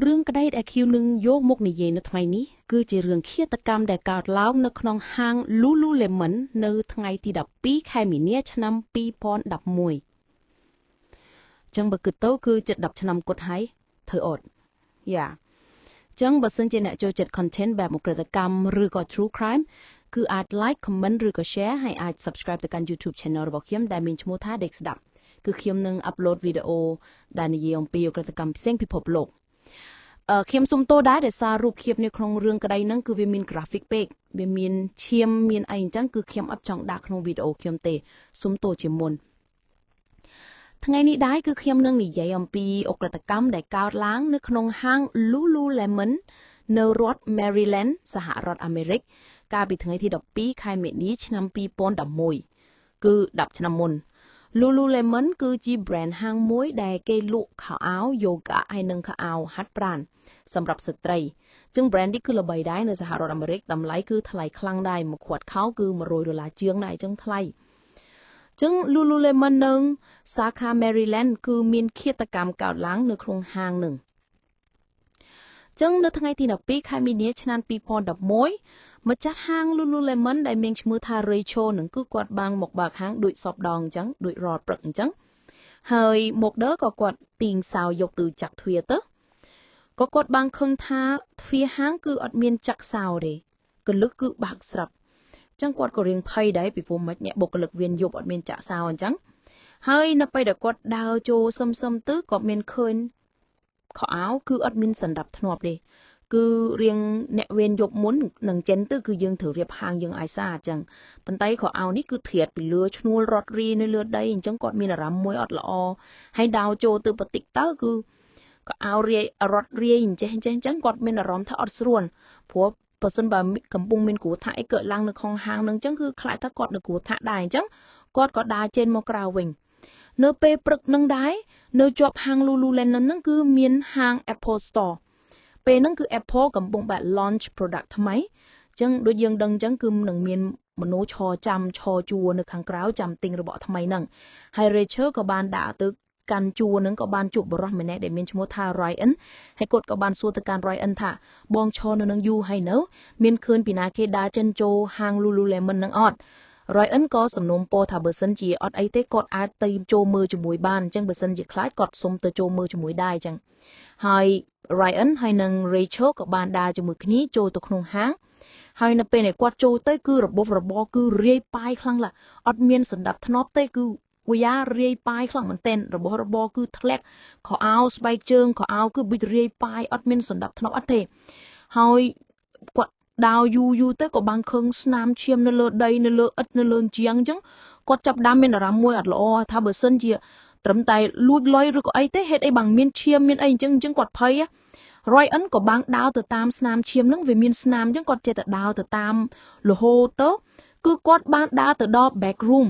រឿងក្តីដែលខ្ញុំនឹងយកមកនិយាយនៅថ្ងៃនេះគឺជារឿងឃាតកម្មដែលកើតឡើងនៅក្នុងហាង Lululemon នៅថ្ងៃទី12ខែមីនាឆ្នាំ2011ចឹងបើគិតទៅគឺជិត10ឆ្នាំគត់ហើយធ្វើអត់យ៉ាចឹងបើសិនជាអ្នកចូលចិត្ត content បែបឧក្រិដ្ឋកម្មឬក៏ true crime គឺអាច like comment ឬក៏ share ហើយអាច subscribe ទៅកាន់ YouTube channel របស់ខ្ញុំដែលមានឈ្មោះថា ដេកស្ដាប់គឺខ្ញុំនឹង upload វីដេអូដែលនិយាយអំពីឧក្រិដ្ឋកម្មផ្សេងពិភពលោកអឺខ្ញុំសុំទោសដែរដែលសាររូបភាពនៅក្នុងរឿងក្តីហ្នឹងគឺវាមាន graphic ពេកវាមានឈាមមានអីអញ្ចឹងគឺខ្ញុំអត់ចង់ដាក់ក្នុងវីដេអូខ្ញុំទេសុំទោសជាមុនថ្ងៃនេះដែរគឺខ្ញុំនឹងនិយាយអំពីឧក្រិដ្ឋកម្មដែលកើតឡើងនៅក្នុងហាង Lululemon នៅរដ្ឋ Maryland សហរដ្ឋអាមេរិកកាលពីថ្ងៃទី12ខែមីនាឆ្នាំ2011គឺ10ឆ្នាំមុន Lululemon គឺជា brand ហាងមួយដែលគេលក់ខោអាវ yoga ហើយនិងខោអាវហាត់ប្រាណសម្រាប់ស្ត្រីចឹង brand នេះគឺល្បីដែរនៅសហរដ្ឋអាមេរិកតម្លៃគឺថ្លៃខ្លាំងដែរមួយខ្វាត់ខោគឺ100ដុល្លារជាងដែរចឹងថ្លៃចឹង Lululemon នឹងសាខា Maryland គឺមានឃាតកម្មកើតឡើងនៅក្នុងហាងនឹងចឹងនៅថ្ងៃទី12ខែមីនាឆ្នាំ2011ម្ចាស់ហាង Lululemon ដែលមានឈ្មោះថា Rachel នឹងគឺគាត់បានមកបើកហាងដូចសពដងអញ្ចឹងដូចរាល់ព្រឹកអញ្ចឹងហើយមកដល់ក៏គាត់ទាញសោយកទៅចាក់ទ្វារទៅក៏គាត់បានឃើញថាទ្វារហាងគឺអត់មានចាក់សោទេកលឹកគឺបើកស្រាប់ចឹងគាត់ក៏រៀងភ័យដែរពីព្រោះមិនអ្នកបុគ្គលិកវៀនយប់អត់មានចាក់សោអញ្ចឹងហើយនៅពេលដែលគាត់ដើរចូលសឹមសឹមទៅក៏មានឃើញខោអាវគឺអត់មានសណ្ដាប់ធ្នាប់ទេគឺរៀងអ្នកវេនយប់មុននឹងចិនទៅគឺយើងត្រូវរៀបហាងយើងឲ្យស្អាតអញ្ចឹងប៉ុន្តែខោអាវនេះគឺធៀបពីលើឈ្នួលរត់រីនៅលើដីអញ្ចឹងគាត់មានអារម្មណ៍មួយអត់ល្អហើយដើរចូលទៅបន្តិចទៅគឺក៏អាវរាយរត់រាយអញ្ចេះអញ្ចេះអញ្ចឹងគាត់មានអារម្មណ៍ថាអត់ស្រួលព្រោះបើសិនបើកំពុងមានគ្រោះថ្នាក់អីកើតឡើងនៅក្នុងហាងនឹងអញ្ចឹងគឺខ្លាចថាគាត់នៅគ្រោះថ្នាក់ដែរអញ្ចឹងគាត់ក៏ដើរចេញមកក្រៅវិញនៅពេលព្រឹកនឹងដែរនៅជាប់ហាង Lululemon ហ្នឹងគឺមានហាង Apple Store ពេលហ្នឹងគឺ Apple កំពុងបែប launch product ថ្មីអញ្ចឹងដូចយើងដឹងអញ្ចឹងគឺនឹងមានមនុស្សឈរចាំឈរជួរនៅខាងក្រៅចាំទិញរបស់ថ្មីហ្នឹងហើយ Rachel ក៏បានដាក់ទៅកាន់ជួរនឹងក៏បានជួបបុរសម្នាក់ដែលមានឈ្មោះថា Ryan ហើយគាត់ក៏បានសួរទៅកាន់ Ryan ថាបងឈរនៅនឹងយូរហើយនៅមានឃើញពីណាគេដើរចិនចូលហាង Lululemon នឹងអត់ Ryan ក៏សំណូមពរថាបើសិនជាអត់អីទេគាត់អាចទៅចូលមើលជាមួយបានអញ្ចឹងបើសិនជាខ្លាចគាត់សុំទៅចូលមើលជាមួយដែរអញ្ចឹងហើយ Ryan ហើយនិង Rachel ក៏បានដើរជាមួយគ្នាចូលទៅក្នុងហាងហើយនៅពេលដែលគាត់ចូលទៅគឺរបបរបរគឺរាយប៉ាយខ្លាំងឡាស់អត់មានសណ្ដាប់ធ្នាប់ទេគឺវាយ៉ារាយប៉ាយខ្លាំងមែនទែនរបស់របរគឺធ្លាក់ខោអាវស្បែកជើងខោអាវគឺប៊ិចរាយប៉ាយអត់មានសណ្ដាប់ធ្នាប់អត់ទេហើយគាត់ដើរយូរយូរទៅក៏បានឃើញស្នាមឈាមនៅលើដីនៅលើឥដ្ឋនៅលើជាងអញ្ចឹងគាត់ចាប់ដើមមានអារម្មណ៍មួយអត់ល្អថាបើសិនជាត្រឹមតែលួចលុយឬក៏អីទេហេតុអីបានមានឈាមមានអីអញ្ចឹងអញ្ចឹងគាត់ភ័យ Ryan ក៏បានដើរទៅតាមស្នាមឈាមហ្នឹងវាមានស្នាមអញ្ចឹងគាត់ចេះតែដើរទៅតាមរហូតទៅគឺគាត់បានដើរទៅដល់ back room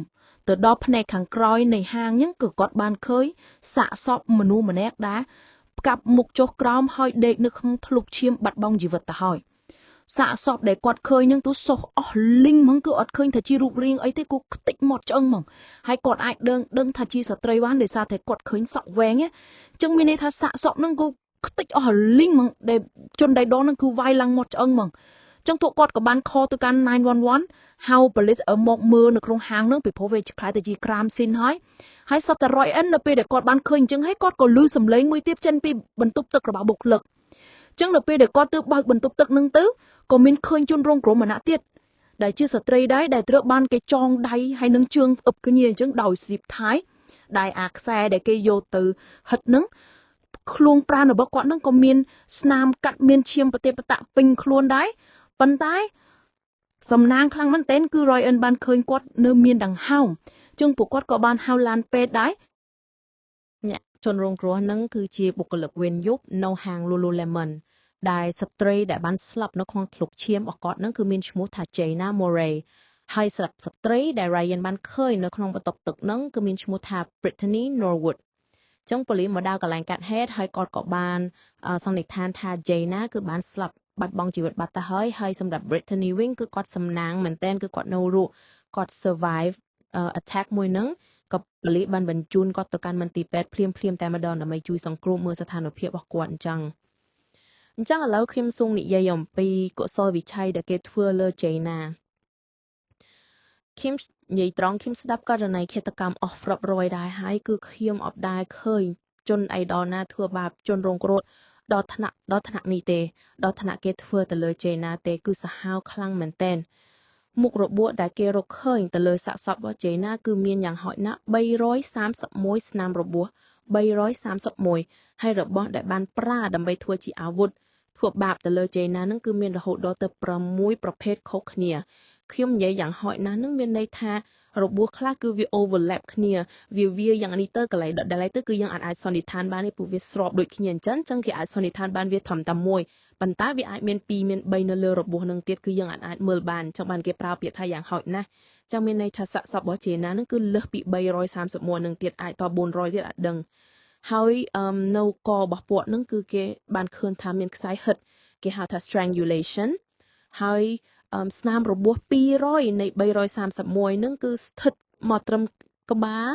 ទៅដល់ផ្នែកខាងក្រោយនៃហាងហ្នឹងគឺគាត់បានឃើញសាកសពមនុស្សម្នាក់ដែលផ្កាប់មុខចុះក្រោមហើយដេកនៅក្នុងធ្លុកឈាមបាត់បង់ជីវិតទៅហើយសាកសពដែលគាត់ឃើញនឹងទូសុះអស់លីងហ្មងគឺអត់ឃើញថាជារូបរាងអីទេគឺខ្ទេចមាត់ឆ្អឹងហ្មងហើយគាត់អាចដឹងដឹងថាជាស្ត្រីបានដោយសារតែគាត់ឃើញសក់វែងអញ្ចឹងមានន័យថាសាកសពនឹងគឺខ្ទេចអស់លីងហ្មងដែលជនដៃដល់នឹងគឺវាយឡើងមាត់ឆ្អឹងហ្មងចឹងពួកគាត់ក៏បាន call ទៅកាន់911ហៅ police ឲ្យមកមើលនៅក្នុងហាងនឹងពីព្រោះវាក្លាយទៅជា crime scene ហើយហើយសពតែ Ryan នៅពេលដែលគាត់បានឃើញអញ្ចឹងហើយគាត់ក៏ឮសំឡេងមួយទៀតចេញពីបន្ទប់ទឹករបស់បុគ្គលិកចឹងនៅពេលដែលគាត់ទៅបើកបន្ទប់ទឹកនឹងទៅក៏មានឃើញជនរងគ្រោះម្នាក់ទៀតដែលជាស្ត្រីដែរដែលត្រូវបានគេចងដៃហើយនឹងជើងផ្អឹបគ្នាអញ្ចឹងដោយ zip tie ដែលអាខ្សែដែលគេយកទៅហិតនឹងខ្លួនប្រាណរបស់គាត់នឹងក៏មានស្នាមកាត់មានឈាមប្រទេបតៈពេញខ្លួនដែរប៉ុន្តែសំណាងខ្លាំងមែនទែនគឺ Ryan បានឃើញគាត់នៅមានដង្ហើមចឹងពួកគាត់ក៏បានហៅឡានពេទ្យដែរ អ្នកជនរងគ្រោះនឹងគឺជាបុគ្គលិកវេនយប់នៅហាង Lululemon ដែលស្ត្រីដែលបានស្លាប់នៅក្នុងធ្លុកឈាមរបស់គាត់នឹងគឺមានឈ្មោះថា Jayna Murray ហើយស្រាប់ស្ត្រីដែល Ryan បានឃើញនៅក្នុងបន្ទប់ទឹកនឹងគឺមានឈ្មោះថា Brittany Norwood ចឹងប៉ូលីសមកដល់កន្លែងកាត់ហេតុហើយគាត់ក៏បានសន្និដ្ឋានថា Jayna គឺបានស្លាប់បាត់បង់ជីវិតបាត់ទៅហើយហើយសម្រាប់ Brittany វិញគឺគាត់សំណាងមែនទែនគឺគាត់នៅរស់គាត់ survive attack មួយហ្នឹងក៏ប៉ូលីសបានបញ្ជូនគាត់ទៅកាន់មន្ទីរពេទ្យភ្លាមៗតែម្ដងដើម្បីជួយសង្គ្រោះមើលស្ថានភាពរបស់គាត់អញ្ចឹង។ អញ្ចឹងឥឡូវខ្ញុំសូមនិយាយអំពីកុសលវិឆ័យដែលគេធ្វើលើ Jayna ខ្ញុំនិយាយត្រង់ខ្ញុំស្ដាប់ករណីឃាតកម្មអស់រាប់រយដែរហើយគឺខ្ញុំអត់ដែលឃើញជនអៃដលណាធ្វើបាបជនរងគ្រោះដល់ថ្នាក់នេះទេដល់ថ្នាក់គេធ្វើទៅលើ Jayna ទេគឺសាហាវខ្លាំងមែនទែនមុខរបួសដែលគេរកឃើញទៅលើសាកសពរបស់ Jayna គឺមានយ៉ាងហោចណាស់331ស្នាមរបួស331ហើយរបស់ដែលបានប្រើដើម្បីធ្វើជាអាវុធធ្វើបាបទៅលើ Jayna នឹងគឺមានរហូតដល់ទៅ6ប្រភេទខុសគ្នាខ្ញុំនិយាយយ៉ាងហោចណាស់នឹងមានន័យថារបួសខ្លះគឺវា overlap គ្នាវាយ៉ាងនេះទៅកន្លែងដដែលទៅគឺយើងអាចសន្និដ្ឋានបានទេព្រោះវាស្របដូចគ្នាអញ្ចឹងអញ្ចឹងគេអាចសន្និដ្ឋានបានវាធំតែមួយប៉ុន្តែវាអាចមាន2មាន3នៅលើរបួសនឹងទៀតគឺយើងអាចមើលបានអញ្ចឹងបានគេប្រើពាក្យថាយ៉ាងហោចណាស់ចឹងមានន័យថាសាកសពរបស់ Jayna នឹងគឺលើសពី331នឹងទៀតអាចត400ទៀតអាចដឹងហើយនៅករបស់ពួកនឹងគឺគេបានឃើញថាមានខ្សែហិតគេហៅថា strangulation ហើយស្នាមរបួស200នៃ331នឹងគឺស្ថិតមកត្រឹមក្បាល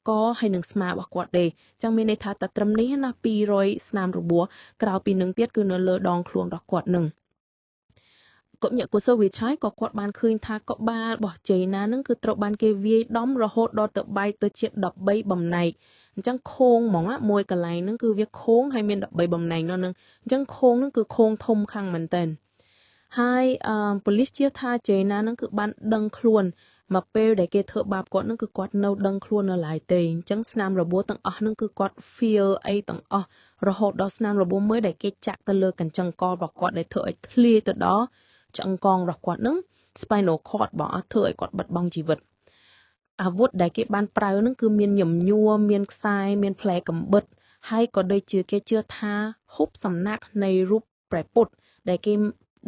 កហើយនឹងស្មារបស់គាត់ទេចឹងមានន័យថាតែត្រឹមនេះណា200ស្នាមរបួសក្រៅពីនឹងទៀតគឺនៅលើដងខ្លួនរបស់គាត់នឹងកុញកុសលវិឆ័យក៏គាត់បានឃើញថាក្បាលរបស់ Jayna នឹងគឺត្រូវបានគេវាយដំរហូតដល់ទៅបែកទៅជា13បំណែកអញ្ចឹងខោងហ្មងមួយកន្លែងហ្នឹងគឺវាខោងហើយមាន13បំណែកនោះនឹងអញ្ចឹងខោងហ្នឹងគឺខោងធំខាងមែនតើហើយអឺប៉ូលីសជឿថា Jayna នឹងគឺបានដឹងខ្លួនមកពេលដែលគេធ្វើបាបគាត់នឹងគឺគាត់នៅដឹងខ្លួននៅឡើយទេអញ្ចឹងស្នាមរបួសទាំងអស់នឹងគឺគាត់ feel អីទាំងអស់រហូតដល់ស្នាមរបួសមួយដែលគេចាក់ទៅលើកញ្ចឹងករបស់គាត់ដែលធ្វើឲ្យធ្លាយទៅដល់ឆ្អឹងកងរបស់គាត់នឹង spinal cord របស់អត់ធ្វើឲ្យគាត់បាត់បង់ជីវិតអាវុធដែលគេបានប្រើនឹងគឺមានញញួរមានខ្សែមានផ្លែកំបិតហើយក៏ដូចជាគេជឿថាហូបសំណាក់នៃរូបព្រះពុទ្ធដែលគេ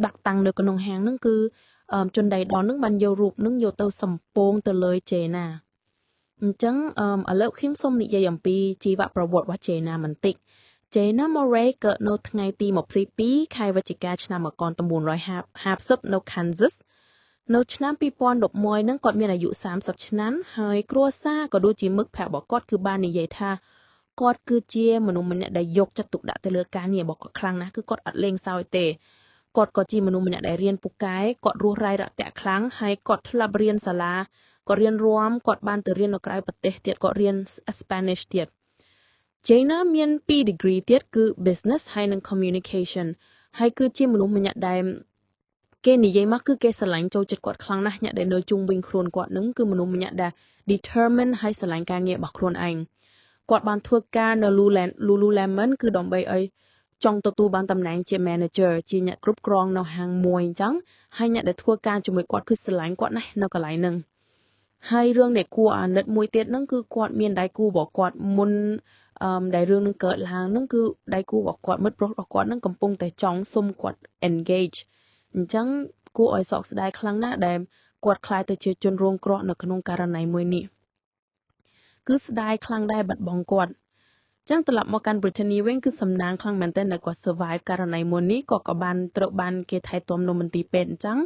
ដាក់តាំងនៅក្នុងហាងហ្នឹងគឺជនដៃដល់ហ្នឹងបានយករូបហ្នឹងយកទៅសំពងទៅលើ Jayna អញ្ចឹងឥឡូវខ្ញុំសូមនិយាយអំពីជីវប្រវត្តិរបស់ Jayna បន្តិច Jayna Murray កើតនៅថ្ងៃទី22ខែវិច្ឆិកាឆ្នាំ1950នៅ Kansas នៅឆ្នាំ2011ហ្នឹងគាត់មានអាយុ30ឆ្នាំហើយគ្រួសារក៏ដូចជាមិត្តភក្តិរបស់គាត់គឺបាននិយាយថាគាត់គឺជាមនុស្សម្នាក់ដែលយកចិត្តទុកដាក់ទៅលើការងាររបស់គាត់ខ្លាំងណាស់គឺគាត់អត់លេងសើចទេគាត់ក៏ជាមនុស្សម្នាក់ដែលរៀនពូកែគាត់រស់រាយរតាក់ខ្លាំងហើយគាត់ធ្លាប់រៀនសាលាគាត់រៀនរាំគាត់បានទៅរៀននៅក្រៅប្រទេសទៀតគាត់រៀន Spanish ទៀត Jayna មាន2 degree ទៀតគឺ business ហើយនិង communication ហើយគឺជាមនុស្សម្នាក់ដែលគេនិយាយមកគឺគេស្រឡាញ់ចូលចិត្តគាត់ខ្លាំងណាស់អ្នកដែលនៅជុំវិញខ្លួនគាត់នឹងគឺមនុស្សម្នាក់ដែល determined ហើយស្រឡាញ់ការងាររបស់ខ្លួនឯងគាត់បានធ្វើការនៅ Lululemon គឺដើម្បីឲ្យចង់ទទួលបានតំណែងជា manager ជាអ្នកគ្រប់គ្រងនៅហាងមួយអញ្ចឹងហើយអ្នកដែលធ្វើការជាមួយគាត់គឺស្រឡាញ់គាត់ណាស់នៅកន្លែងហ្នឹងហើយរឿងដែលគួរអាណិតមួយទៀតហ្នឹងគឺគាត់មានដៃគូរបស់គាត់មុនអឺដែលរឿងនឹងកើតឡើងហ្នឹងគឺដៃគូរបស់គាត់មិត្តប្រុសរបស់គាត់ហ្នឹងកំពុងតែចង់សុំគាត់ engage អញ្ចឹងគួរឲ្យសោកស្ដាយខ្លាំងណាស់ដែលគាត់ក្លាយទៅជាជនរងគ្រោះនៅក្នុងករណីមួយនេះគឺស្ដាយខ្លាំងដែរបាត់បង់គាត់ចឹងត្រឡប់មកកាន់ Brittany វិញគឺសំណាងខ្លាំងមែនទែនដែលគាត់ survive ករណីមួយនេះគាត់ក៏បានត្រូវបានគេថែទាំនៅមន្ទីរពេទ្យអញ្ចឹង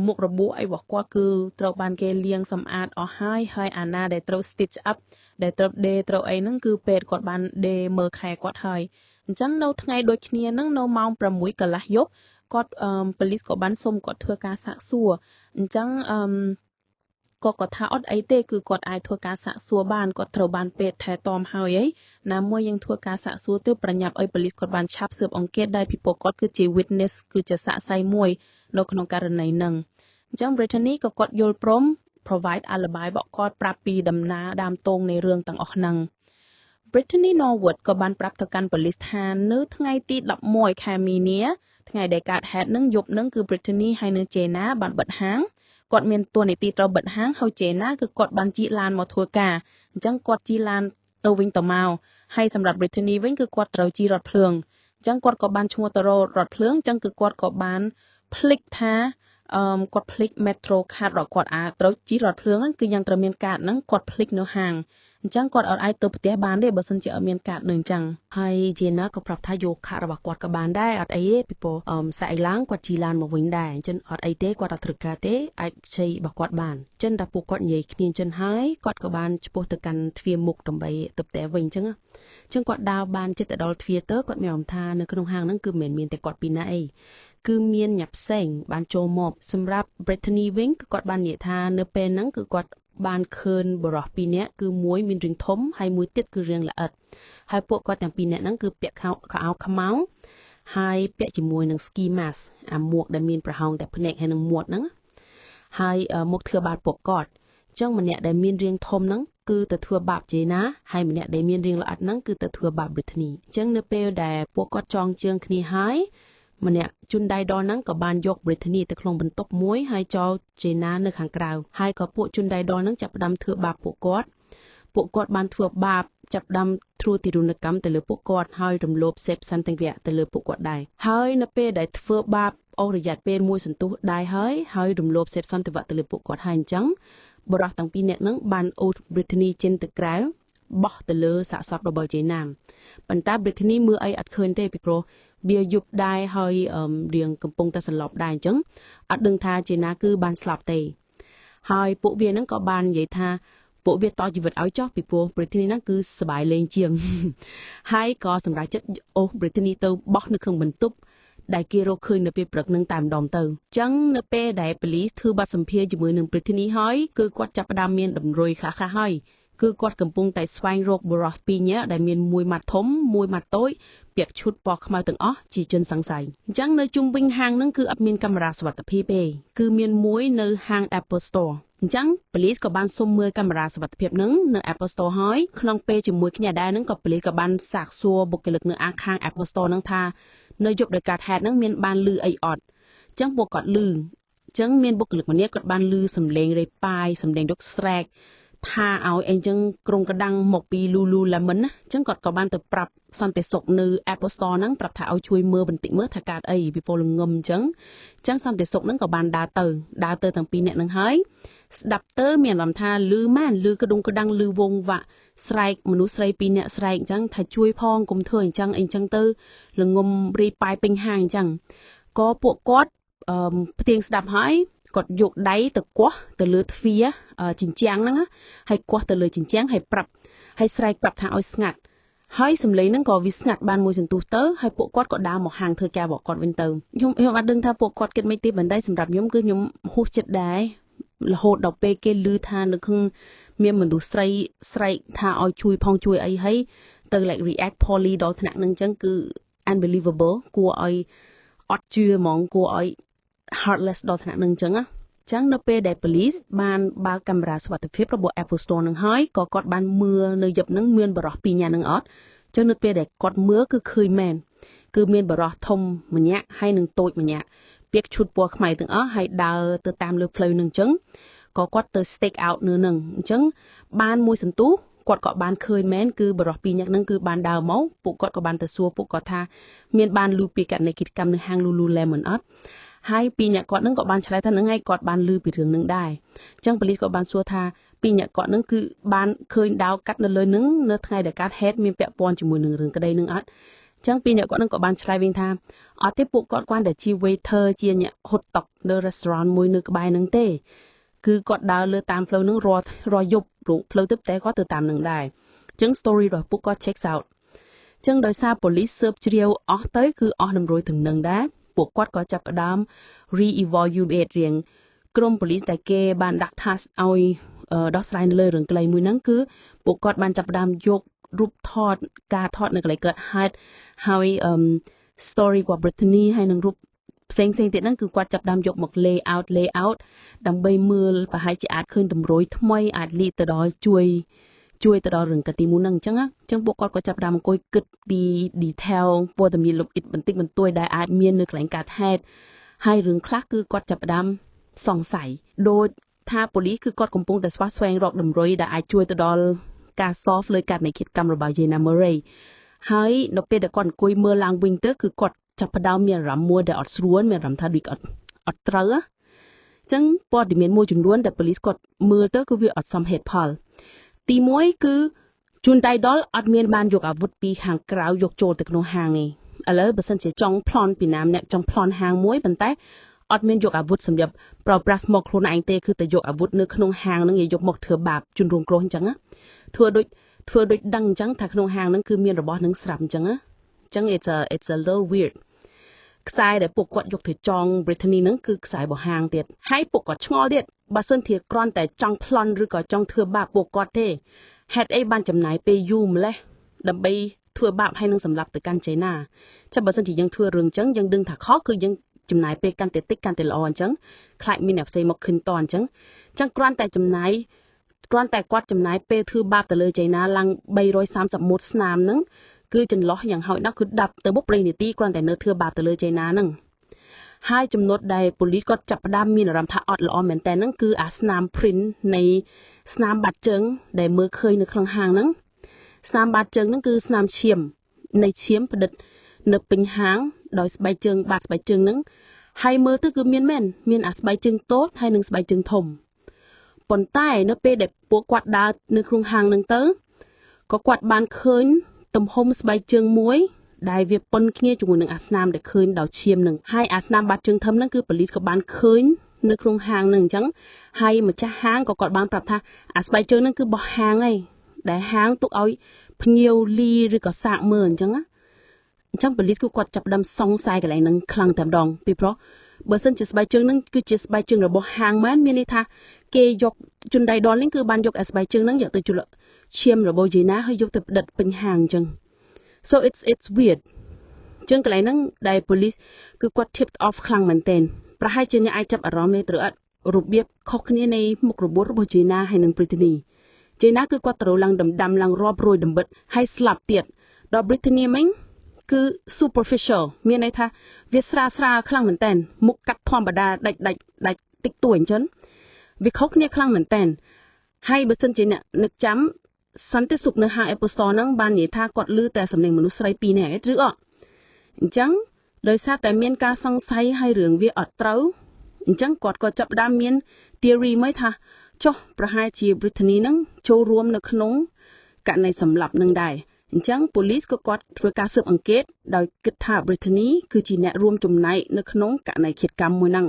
មុខរបួសអីរបស់គាត់គឺត្រូវបានគេលាងសម្អាតអស់ហើយហើយអាណាដែលត្រូវ stitch up ដែលត្រូវដេត្រូវអីហ្នឹងគឺពេទ្យគាត់បានដេមើលខែគាត់ហើយអញ្ចឹងនៅថ្ងៃដូចគ្នាហ្នឹងនៅម៉ោង6កន្លះយប់គាត់អឺប៉ូលីសក៏បានសុំគាត់ធ្វើការសាកសួរអញ្ចឹងអឺគាត់ក៏ថាអត់អីទេគឺគាត់អាចធ្វើការសាកសួរបានគាត់ត្រូវបានពេទ្យថែទាំហើយអីណាមួយយើងធ្វើការសាកសួរទៅប្រញាប់ឲ្យប៉ូលីសគាត់បានឆាប់ស៊ើបអង្កេតដែរពីព្រោះគាត់គឺជា witness គឺជាសាក្សីមួយនៅក្នុងករណីហ្នឹងអញ្ចឹង Brittany ក៏គាត់យល់ព្រម provide alibi របស់គាត់ប្រាប់ពីដំណើរដើមទងនៃរឿងទាំងអស់ហ្នឹង Brittany Norwood ក៏បានប្រាប់ទៅកាន់ប៉ូលីសថានៅថ្ងៃទី11ខែមីនាថ្ងៃដែលកើតហេតុនឹងយប់នឹងគឺ Brittany ហើយនិង Jayna បានបិទហាងគាត់មានតួនាទីត្រូវបិទហាងហើយ Jayna គឺគាត់បានជិះឡានមកធ្វើការអញ្ចឹងគាត់ជិះឡានទៅវិញទៅមកហើយសម្រាប់ Brittany វិញគឺគាត់ត្រូវជិះរថភ្លើងអញ្ចឹងគាត់ក៏បានឈ្មោះទៅរថភ្លើងអញ្ចឹងគឺគាត់ក៏បានភ្លេចថាអឺគាត់ភ្លេច Metro card របស់គាត់អាត្រូវជិះរថភ្លើងគឺយ៉ាងត្រូវមានកាតហ្នឹងគាត់ភ្លេចនៅហាងអ អញ្ចឹងគាត់អត់អាចទៅផ្ទះបានទេបើសិនជាអត់មានកាតនឹងអញ្ចឹងហើយ Jenna ក៏ប្រាប់ថាយកកាតរបស់គាត់ក៏បានដែរអត់អីទេពីព្រោះអឺស្អែកឡើងគាត់ជិះឡានមកវិញដែរអញ្ចឹងអត់អីទេគាត់អត់ត្រូវការទេអាចខ្ចីរបស់គាត់បានអញ្ចឹងដល់ពួកគាត់និយាយគ្នាអញ្ចឹងហើយគាត់ក៏បានឆ្ពោះទៅកាន់ទ្វារមុខដើម្បីទៅផ្ទះវិញអញ្ចឹងអញ្ចឹងគាត់ដើរបានចិត្តទៅដល់ទ្វារទៅគាត់មានអារម្មណ៍ថានៅក្នុងហាងហ្នឹងគឺមិនមែនមានតែគាត់ពីរនាក់អីគឺមានញាប់ផ្សេងបានចូលមកសម្រាប់ Brittany វិញគឺគាត់បាននិយាយថានៅពេលហ្នឹងគឺគាត់បានឃើញបុរសពីរនាក់គឺមួយមានរាងធំហើយមួយទៀតគឺរាងល្អិតហើយពួកគាត់ទាំងពីរនាក់ហ្នឹងគឺពាក់ខោខោអាវខ្មៅហើយពាក់ជាមួយនឹង ski mask អាមួកដែលមានប្រហោងតែភ្នែកហើយនឹងមាត់ហ្នឹងហើយមកធ្វើបាបពួកគាត់អញ្ចឹងម្នាក់ដែលមានរាងធំហ្នឹងគឺទៅធ្វើបាប Jenna ហើយម្នាក់ដែលមានរាងល្អិតហ្នឹងគឺទៅធ្វើបាប Brittany អញ្ចឹងនៅពេលដែលពួកគាត់ចងជើងគ្នាហើយម្នាក់ជនដៃដល់ហ្នឹងក៏បានយក Brittany ទៅក្នុងបន្ទប់មួយហើយចោល Jenna នៅខាងក្រៅហើយក៏ពួកជនដៃដល់ហ្នឹងចាប់ផ្ដើមធ្វើបាបពួកគាត់ពួកគាត់បានធ្វើបាបចាប់ផ្ដើមធ្វើទារុណកម្មទៅលើពួកគាត់ហើយរំលោភសេពសន្ថវៈទៅលើពួកគាត់ដែរហើយនៅពេលដែលធ្វើបាបអស់រយៈពេលមួយសន្ទុះដែរហើយហើយរំលោភសេពសន្ថវៈទៅលើពួកគាត់ហើយអញ្ចឹងបុរសទាំងពីរនាក់ហ្នឹងបានអូស Brittany ចេញទៅក្រៅបោះទៅលើសាកសពរបស់ Jenna ប៉ុន្តែ Brittany មើលអីអត់ឃើញទេពីព្រោះវាយប់ដែរហើយរៀងកំពុងតែសន្លប់ដែរអញ្ចឹងអត់ដឹងថា Jenna គឺបានស្លាប់ទេហើយពួកវាហ្នឹងក៏បាននិយាយថាពួកវាតជីវិតឲ្យចោះពីព្រោះ Brittany ហ្នឹងគឺសប្បាយលេងជាងហើយក៏សម្រេចចិត្តអូស Brittany ទៅបោះនៅក្នុងបន្ទប់ដែលគេរកឃើញនៅពេលព្រឹកនឹងតែម្ដងទៅអញ្ចឹងនៅពេលដែលប៉ូលីសធ្វើបទសម្ភាសន៍ជាមួយនឹង Brittany ហើយគឺគាត់ចាប់ផ្ដើមមានតម្រុយខ្លះៗហើយគឺគាត់កំពុងតែស្វែងរកបុរសពីរនាក់ដែលមានមួយម៉ាត់ធំមួយម៉ាត់តូចពាក់ឈុតពណ៌ខ្មៅទាំងអស់ជាជនសង្ស័យអញ្ចឹងនៅជុំវិញហាងហ្នឹងគឺអត់មានកាមេរ៉ាសុវត្ថិភាពទេគឺមានមួយនៅហាង Apple Store អញ្ចឹងប៉ូលីសក៏បានសុំមើលកាមេរ៉ាសុវត្ថិភាពនឹងនៅ Apple Store ហើយក្នុងពេលជាមួយគ្នាដែរហ្នឹងក៏ប៉ូលីសក៏បានសាកសួរបុគ្គលិកនៅអាខាង Apple Store ហ្នឹងថានៅយប់ដោយកើតហេតុហ្នឹងមានបានលឺអីអត់អញ្ចឹងពួកគាត់លឺអញ្ចឹងមានបុគ្គលិកម្នាក់គាត់បានលឺសំឡេងរេប៉ាយសំឡេងដុកស្រែកថាឲ្យអីចឹងក្រុងកដាំងមកពី Lululemon ណាអញ្ចឹងគាត់ក៏បានទៅប្រាប់សន្តិសុខនៅ Apple Store ហ្នឹងប្រាប់ថាឲ្យជួយមើលបន្តិចមើលថាកើតអីពីពលងឹមអញ្ចឹងអញ្ចឹងសន្តិសុខហ្នឹងក៏បានដើរទៅដើរទៅទាំងពីរនាក់ហ្នឹងហើយស្ដាប់ទៅមានអារម្មណ៍ថាលឺម៉ានលឺក្ដុងក្ដាំងលឺវងវាក់ស្រែកមនុស្សស្រីពីរនាក់ស្រែកអញ្ចឹងថាជួយផងកុំធ្វើអញ្ចឹងអីអញ្ចឹងទៅល្ងំរីប៉ាយពេញហាងអញ្ចឹងក៏ពួកគាត់អឺផ្ទៀងស្ដាប់ហើយគាត់យកដៃទៅគាស់ទៅលើទ្វារជញ្ជាំងហ្នឹងហើយគាស់ទៅលើជញ្ជាំងហើយប្រាប់ហើយស្រែកប្រាប់ថាឲ្យស្ងាត់ហើយសំឡេងហ្នឹងក៏វាស្ងាត់បានមួយសន្ទុះទៅហើយពួកគាត់ក៏ដើរមកហាងធ្វើការរបស់គាត់វិញទៅខ្ញុំខ្ញុំអត់ដឹងថាពួកគាត់គិតមិនទេប៉ុន្តែសម្រាប់ខ្ញុំគឺខ្ញុំហួសចិត្តដែររហូតដល់ពេលគេឮថានៅក្នុងមានមនុស្សស្រីស្រែកថាឲ្យជួយផងជួយអីហើយទៅ like react poorly ដល់ថ្នាក់ហ្នឹងអញ្ចឹងគឺ unbelievable គួរឲ្យអត់ជឿហ្មងគួរឲ្យ heartless ដល់ថ្នាក់ហ្នឹងអញ្ចឹងណាចឹងនៅពេលដែល police បានបើកកាមេរ៉ាសុវត្ថិភាពរបស់ Apple Store នឹងហើយក៏គាត់បានមើលនៅយប់ហ្នឹងមានបរិះពីរនាក់ហ្នឹងអត់ចឹងនៅពេលដែលគាត់មើលគឺឃើញមែនគឺមានបរិះធំម្នាក់ហើយនឹងតូចម្នាក់ពាក់ឈុតពណ៌ខ្មៅទាំងអស់ហើយដើរទៅតាមលើផ្លូវនឹងអញ្ចឹងក៏គាត់ទៅ stake out នៅនឹងអញ្ចឹងបានមួយសន្ទុះគាត់ក៏បានឃើញមែនគឺបរិះពីរនាក់ហ្នឹងគឺបានដើរមកពួកគាត់ក៏បានទៅសួរពួកគាត់ថាមានបានលឺពីករណីគិតកម្មនៅហាង Lululemon អត់ហើយពីរអ្នកគាត់នឹងក៏បានឆ្លើយថាហ្នឹងហើយគាត់បានលឺពីរឿងហ្នឹងដែរអញ្ចឹងប៉ូលីសក៏បានសួរថាពីរអ្នកគាត់នឹងគឺបានឃើញដាវកាត់នៅលើនឹងនៅថ្ងៃដែលកើតហេតុមានពាក់ព័ន្ធជាមួយនឹងរឿងក្តីនឹងអត់អញ្ចឹងពីរអ្នកគាត់នឹងក៏បានឆ្លើយវិញថាអត់ទេពួកគាត់គ្រាន់តែជា waiter ជាអ្នកហុតតុនៅ restaurant មួយនៅក្បែរហ្នឹងទេគឺគាត់ដើរលើតាមផ្លូវហ្នឹងរាល់រាល់យប់ផ្លូវទៅតែគាត់ទៅតាមនឹងដែរអញ្ចឹង story របស់ពួកគាត់ checks out អញ្ចឹងដោយសារប៉ូលីសស៊ើបជ្រាវអស់ទៅគឺអស់នឹងរួយទំនឹងដែរពួកគាត់ក៏ចាប់ផ្ដើម re-evaluate រៀងក្រុមប៉ូលីសដែលគេបានដាក់ task ឲ្យដោះស្រាយនៅលើរឿងក្លីមួយហ្នឹងគឺពួកគាត់បានចាប់ផ្ដើមយករូបថតការថតនៅកន្លែងកើតហេតុហើយ story របស់ Brittany ហើយនឹងរូបផ្សេងផ្សេងទៀតហ្នឹងគឺគាត់ចាប់ផ្ដើមយកមក lay out lay out ដើម្បីមើលប្រហែលជាអាចឃើញតម្រុយថ្មីអាចលីទៅដល់ជួយជួយទៅដល់រឿងកទីមួយហ្នឹងអញ្ចឹងអញ្ចឹងពួកគាត់ក៏ចាប់ផ្ដើមអង្គុយគិតពី detail ព័ត៌មានលម្អិតបន្តិចបន្តួចដែលអាចមាននៅកន្លែងកើតហេតុហើយរឿងខ្លះគឺគាត់ចាប់ផ្ដើមសង្ស័យដោយថាប៉ូលីសគឺគាត់កំពុងតែស្វះស្វែងរកតម្រុយដែលអាចជួយទៅដល់ការ solve លើករណីឃាតកម្មរបស់ Jenna Murray ហើយនៅពេលដែលគាត់អង្គុយមើលឡើងវិញទៅគឺគាត់ចាប់ផ្ដើមមានអារម្មណ៍មួយដែលអត់ស្រួលមានអារម្មណ៍ថាដូចអត់អត់ត្រូវអញ្ចឹងព័ត៌មានមួយចំនួនដែលប៉ូលីសគាត់មើលទៅគឺវាអត់សមហេតុផល ទី1គឺជនដៃដល់អត់មានបានយកអាវុធពីខាងក្រៅយកចូលទៅក្នុងហាងទេឥឡូវបើសិនជាចង់ប្លន់ពីណាម្នាក់ចង់ប្លន់ហាងមួយប៉ុន្តែអត់មានយកអាវុធសម្រាប់ប្រើប្រាស់មកខ្លួនឯងទេគឺតែយកអាវុធនៅក្នុងហាងហ្នឹងយកមកធ្វើបាបជនរងគ្រោះអញ្ចឹងណាធ្វើដូចដឹងអញ្ចឹងថាក្នុងហាងហ្នឹងគឺមានរបស់នឹងស្រាប់អញ្ចឹងណាអញ្ចឹង it's a little weird ខ្សែដែលពួកគាត់យកទៅចង Brittany ហ្នឹងគឺខ្សែរបស់ហាងទៀតហើយពួកគាត់ឆ្ងល់ទៀតបើសិនជាគ្រាន់តែចង់ប្លន់ឬក៏ចង់ធ្វើបាបពួកគាត់ទេហេតុអីបានចំណាយពេលយូរម្លេះដើម្បីធ្វើបាបហើយនឹងសម្លាប់ទៅកាន់ចៃណាចាំបើសិនជាយើងធ្វើរឿងអញ្ចឹងយើងដឹងថាខុសគឺយើងចំណាយពេលកាន់តែតិចកាន់តែល្អអញ្ចឹងខ្លាចមានអ្នកផ្សេងមកខិនតអញ្ចឹងអញ្ចឹងគ្រាន់តែចំណាយគ្រាន់តែគាត់ចំណាយពេលធ្វើបាបទៅលើចៃណាឡើង331ស្នាមហ្នឹងគឺចន្លោះយ៉ាងហោចណាស់គឺ10ទៅ3នាទីគ្រាន់តែនៅធ្វើបាបទៅលើចៃណាហ្នឹងហើយចំណុចដែលប៉ូលីសគាត់ចាប់ផ្ដើមមានអារម្មណ៍ថាអត់ល្អមែនតើហ្នឹងគឺអាស្នាម print នៃស្នាមបាតជើងដែលមើលឃើញនៅក្នុងហាងហ្នឹងស្នាមបាតជើងហ្នឹងគឺស្នាមឈាមនៃឈាមផ្ដិតនៅពេញហាងដោយស្បែកជើងបាតស្បែកជើងហ្នឹងហើយមើលទៅគឺមានមែនមានអាស្បែកជើងតូចហើយនិងស្បែកជើងធំប៉ុន្តែនៅពេលដែលពួកគាត់ដើរនៅក្នុងហាងហ្នឹងទៅក៏គាត់បានឃើញទំហំស្បែកជើងមួយដែលវាប៉ុនគ្នាជាមួយនឹងអាស្នាមដែលឃើញដោយឈាមនឹងហើយអាស្នាមបាតជើងធំហ្នឹងគឺប៉ូលីសក៏បានឃើញនៅក្នុងហាងហ្នឹងអញ្ចឹងហើយម្ចាស់ហាងក៏គាត់បានប្រាប់ថាអាស្បែកជើងហ្នឹងគឺបោះហាងឯងដែលហាងទុកឲ្យភ្ញៀវលីឬក៏សាកមើលអញ្ចឹងណាអញ្ចឹងប៉ូលីសគឺគាត់ចាប់ផ្ដើមសង្ស័យកន្លែងហ្នឹងខ្លាំងតែម្ដងពីព្រោះបើសិនជាស្បែកជើងហ្នឹងគឺជាស្បែកជើងរបស់ហាងមែនមានន័យថាគេយកជនដៃដល់នេះគឺបានយកអាស្បែកជើងហ្នឹងយកទៅជលក់ឈាមរបស់យេណាហើយយកទៅផ្ដិតពេញហាងអញ្ចឹង so it's weird ចឹងកន្លែងហ្នឹងដែល police គឺគាត់ tipped off ខ្លាំងមែនទែនប្រហែលជាអ្នកអាចចាប់អារម្មណ៍ទេត្រូវអត់របៀបខុសគ្នានៃមុខរបួសរបស់យេណាហើយនិង Brittany យេណាគឺគាត់ត្រូវឡើងដណ្ដាំឡើងរាប់រយដំបិតហើយស្លាប់ទៀតដល់ Brittany មិញគឺ superficial មានន័យថាវាស្រាលស្រាលខ្លាំងមែនទែនមុខកាត់ធម្មតាដាច់ដាច់ដាច់តិចតួចអញ្ចឹងវាខុសគ្នាខ្លាំងមែនទែនហើយបើសិនជាអ្នកនឹកចាំសន្តិសុខនៅហាង Apple Store ហ្នឹងបាននិយាយថាគាត់ឮតែសំឡេងមនុស្សស្រីពីរនាក់ឯងឬអត់អញ្ចឹងដោយសារតែមានការសង្ស័យហើយរឿងវាអត់ត្រូវអញ្ចឹងគាត់ក៏ចាប់ផ្ដើមមាន theory មួយថាចុះប្រហែលជា Brittany ហ្នឹងចូលរួមនៅក្នុងករណីសម្លាប់នឹងដែរអញ្ចឹងប៉ូលីសក៏គាត់ធ្វើការស៊ើបអង្កេតដោយគិតថា Brittany គឺជាអ្នករួមចំណែកនៅក្នុងករណីឃាតកម្មមួយហ្នឹង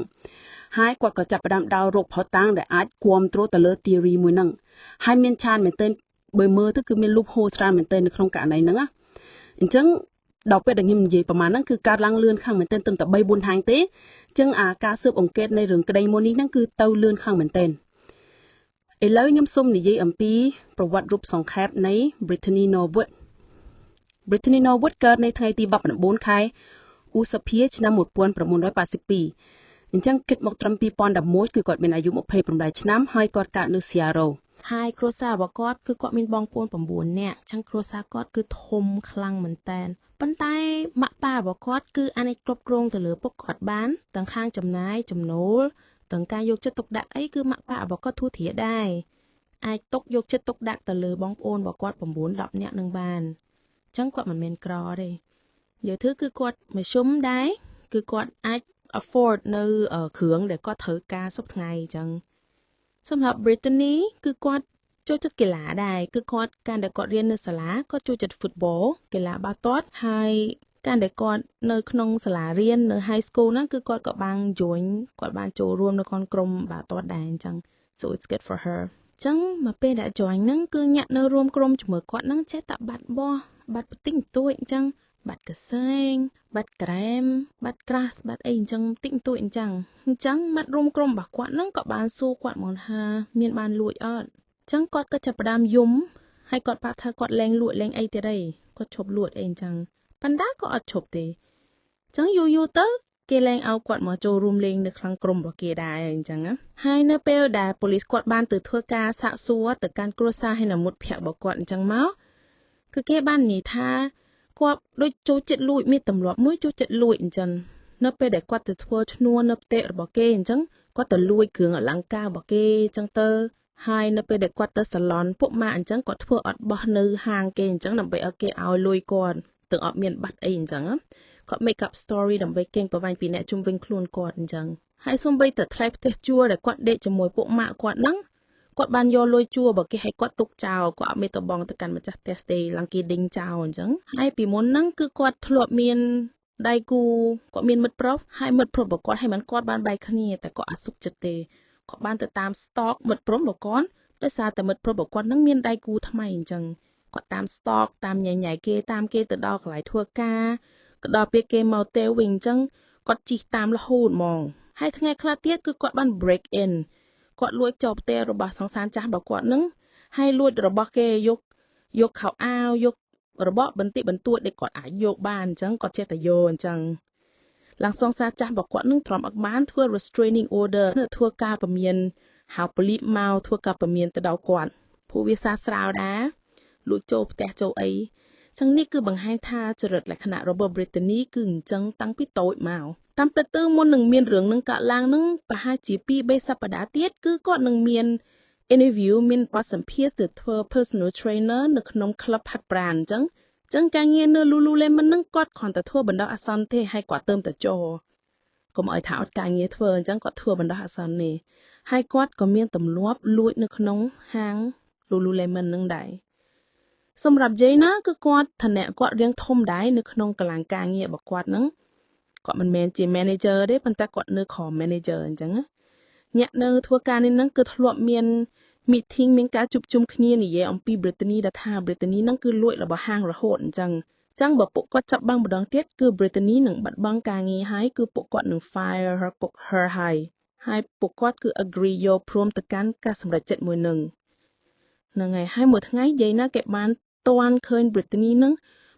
ហើយគាត់ក៏ចាប់ផ្ដើមដើររកភស្តុតាងដែលអាចគាំទ្រទៅលើ theory មួយហ្នឹងហើយមានច្រើនមែនទែនបើមើលទៅគឺមាន loophole ច្រើនមែនទែននៅក្នុងករណីហ្នឹងណាអញ្ចឹងដល់ពេលដែលខ្ញុំនិយាយប្រហែលហ្នឹងគឺកើតឡើងលឿនខ្លាំងមែនទែនត្រឹមតែ3 4ហាងទេអញ្ចឹងអាការស៊ើបអង្កេតនៃរឿងក្តីមួយនេះហ្នឹងគឺទៅលឿនខ្លាំងមែនទែនឥឡូវខ្ញុំសូមនិយាយអំពីប្រវត្តិរូបសង្ខេបនៃ Brittany Norwood Brittany Norwood កើតនៅថ្ងៃទី19ខែឧសភាឆ្នាំ1982អញ្ចឹងគិតមកត្រឹម2011គឺគាត់មានអាយុ28ឆ្នាំហើយគាត់កើតនៅ Seattle ហើយគ្រួសាររបស់គាត់គឺគាត់មានបងប្អូន9នាក់ចឹងគ្រួសារគាត់គឺធំខ្លាំងមែនតើប៉ុន្តែម៉ាក់ប៉ារបស់គាត់គឺអាចគ្រប់គ្រងទៅលើពួកគាត់បានទាំងខាងចំណាយចំណូលទាំងការយកចិត្តទុកដាក់អីគឺម៉ាក់ប៉ារបស់គាត់ធូរធារដែរអាចទុកយកចិត្តទុកដាក់ទៅលើបងប្អូនរបស់គាត់9 10នាក់នឹងបានចឹងគាត់មិនមែនក្រទេនិយាយធ្វើគឺគាត់មធ្យមដែរគឺគាត់អាច afford នៅគ្រឿងដែលគាត់ត្រូវការសព្វថ្ងៃចឹងសម្រាប់ Brittany គឺគាត់ចូលចិត្តកីឡាដែរគឺគាត់កាលដែលគាត់រៀននៅសាលាគាត់ចូលចិត្ត football កីឡាបាល់ទាត់ហើយកាលដែលគាត់នៅក្នុងសាលារៀននៅ high school ហ្នឹងគឺគាត់ក៏បាន join គាត់បានចូលរួមនៅក្នុងក្រុមបាល់ទាត់ដែរអញ្ចឹង so it's good for her ចឹងមកពេលដែល join ហ្នឹងគឺញាក់នៅរួមក្រុមជាមួយគាត់ហ្នឹងចេះតែបាត់បោះបាត់បន្តិចបន្តួចអញ្ចឹងបាត់កសែងបាត់ក្រែមបាត់ក្រាសបាត់អីអញ្ចឹងតិចបន្តួចអញ្ចឹងអញ្ចឹងមិត្តរួមក្រុមរបស់គាត់ហ្នឹងក៏បានសួរគាត់មកថាមានបានលួចអត់អញ្ចឹងគាត់ក៏ចាប់ផ្ដើមយំហើយគាត់ប្រាប់ថាគាត់លែងលួចលែងអីទៀតអីគាត់ឈប់លួចអីអញ្ចឹងប៉ុន្តែក៏អត់ឈប់ទេអញ្ចឹងយូរយូរទៅគេលែងឲ្យគាត់មកចូលរួមលេងនៅក្នុងក្រុមរបស់គេដែរអញ្ចឹងណាហើយនៅពេលដែលប៉ូលីសគាត់បានទៅធ្វើការសាកសួរទៅកាន់គ្រួសារហើយនិងមិត្តភក្តិរបស់គាត់អញ្ចឹងមកគឺគេបាននិយាយថាគាត់ដូចចូលចិត្តលួចមានទម្លាប់មួយចូលចិត្តលួចអញ្ចឹងនៅពេលដែលគាត់ទៅធ្វើឈ្នួលនៅផ្ទះរបស់គេអញ្ចឹងគាត់ទៅលួចគ្រឿងអលង្ការរបស់គេអញ្ចឹងទៅហើយនៅពេលដែលគាត់ទៅសាឡនពួកម៉ាអញ្ចឹងគាត់ធ្វើអត់បោះនៅហាងគេអញ្ចឹងដើម្បីឲ្យគេឲ្យលុយគាត់ទាំងអត់មានបាត់អីអញ្ចឹងគាត់ make up story ដើម្បីកេងប្រវ័ញ្ចពីអ្នកជុំវិញខ្លួនគាត់អញ្ចឹងហើយសូម្បីតែថ្លៃផ្ទះជួលដែលគាត់ដេកជាមួយពួកម៉ាក់គាត់ហ្នឹង គាត់បានយកលុយជួបើគេឲ្យគាត់ទុកចោលគាត់អត់មានទៅបង់ទៅកាន់ម្ចាស់ផ្ទះទេឡើងគេដេញចោលអញ្ចឹងហើយពីមុនហ្នឹងគឺគាត់ធ្លាប់មានដៃគូគាត់មានមិត្តប្រុសហើយមិត្តប្រុសរបស់គាត់ហើយមិនគាត់បានបែកគ្នាតែគាត់អត់សុខចិត្តទេគាត់បានទៅតាម stalk មិត្តប្រុសរបស់គាត់ដោយសារតែមិត្តប្រុសរបស់គាត់នឹងមានដៃគូថ្មីអញ្ចឹងគាត់តាម stalk តាមញ៉ៃញ៉ៃគេតាមគេទៅដល់កន្លែងធ្វើការក៏ដល់ពេលគេមកទេវិញអញ្ចឹងគាត់ជិះតាមរហូតហ្មងហើយថ្ងៃខ្លះទៀតគឺគាត់បាន break in គាត់លួចចូលផ្ទះរបស់សង្សារចាស់របស់គាត់នឹងហើយលួចរបស់គេយកយកខោអាវយករបស់បន្តិចបន្តួចដែលគាត់អាចយកបានអញ្ចឹងគាត់ចេះតែយកអញ្ចឹងឡើងសង្សារចាស់របស់គាត់នឹងទ្រាំអត់បានធ្វើ restraining order ធ្វើការពមៀនហៅប៉ូលីសមកធ្វើការពមៀនទៅដល់គាត់ព្រោះវាសាស្រាវដែរលួចចូលផ្ទះចូលអីចឹងនេះគឺបង្ហាញថាចរិតលក្ខណៈរបស់ Brittany គឺអញ្ចឹងតាំងពីតូចមកតាមពិតទៅមុននឹងមានរឿងនឹងកើតឡើងនឹងប្រហែលជា2-3សប្តាហ៍ទៀតគឺគាត់នឹងមាន interview មានបទសម្ភាសន៍ទៅធ្វើ personal trainer នៅក្នុង club ហាត់ប្រាណអញ្ចឹងចឹងការងារនៅ Lululemon នឹងគាត់គ្រាន់តែធ្វើបណ្ដោះអាសន្នទេហើយគាត់ទៅតែចូលកុំឲ្យថាអត់ការងារធ្វើអញ្ចឹងគាត់ធ្វើបណ្ដោះអាសន្ននេះហើយគាត់ក៏មានទម្លាប់លួចនៅក្នុងហាង Lululemon នឹងដែរសម្រាប់ Jayna គឺគាត់ឋានៈគាត់រៀងធំដែរនៅក្នុងកន្លែងការងាររបស់គាត់ហ្នឹងគាត់មិនមែនជា manager ទេប៉ុន្តែគាត់នៅក្រោម manager អញ្ចឹងអ្នកនៅធ្វើការនេះហ្នឹងគឺធ្លាប់មាន meeting មានការជួបជុំគ្នានិយាយអំពី Brittany ដែលថា Brittany ហ្នឹងគឺលួចរបស់ហាងរហូតអញ្ចឹងចឹងបើពួកគាត់ចាប់បាំងម្ដងទៀតគឺ Brittany នឹងបាត់បង់ការងារហើយគឺពួកគាត់នឹង fire her គុក her ហើយហើយពួកគាត់គឺ agree យកព្រមទៅកាន់ការសម្រេចចិត្តមួយនឹងហ្នឹងហើយហើយមួយថ្ងៃយាយណាគេបានតាន់ឃើញ Brittany នឹង